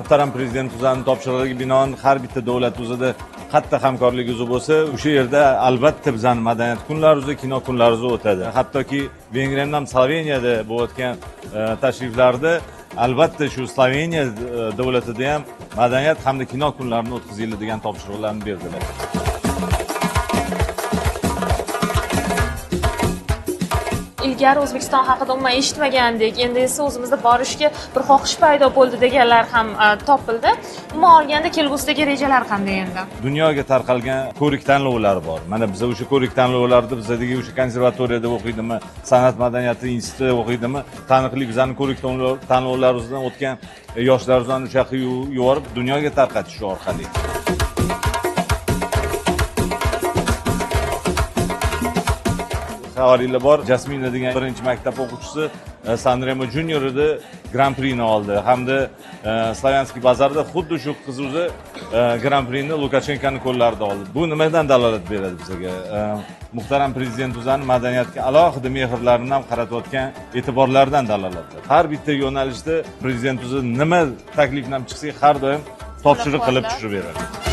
Muhtaram prezident o'zini topshirig'iga binoan har bitta davlat o'zida qatta hamkorlik yuzi bo'lsa, o'sha yerda albatta bizani madaniyat kunlarimiz, kino kunlarimiz o'tadi. Hattoki Vengriyadan ham Sloveniyada bo'layotgan tashriflarda albatta shu Sloveniya davlatida ham madaniyat hamda kino kunlarini o'tkaziladi degan topshiriqlarni berdilar. Ilgari O'zbekiston haqida umuman eshitmagandik, endi esa o'zimizda borishga bir xohish paydo bo'ldi deganlar ham topildi. Umuman olganda kelgusidagi rejalar qanday endi? Dunyoga tarqalgan ko'rik tanlovlari bor. Mana biz o'sha ko'rik tanlovlarida bizadagi o'sha konservatoriyada o'qiydimi, san'at madaniyati institutida o'qiydimi, taniqli bizani ko'rik tanlovlarimizdan o'tgan yoshlarimizni o'sha yoqqa yuborib dunyoga tarqatish shu orqali. Xabaringlar bor, Jasmina degan birinchi maktab o'quvchisi Sanremo Juniorida Gran-prini oldi hamda Slavyanskiy bozorda xuddi shu qiz o'zi Gran-prini Lukashenkoni qo'llarida oldi. Bu nimadan dalolat beradi bizga? Muhtaram prezident o'zini madaniyatga alohida mehrlarini ham qaratayotgan e'tiborlaridan dalolat beradi. Har bitta yo'nalishda prezident o'zi nima taklifdan chiqsa har doim topshiriq qilib tushirib beradi.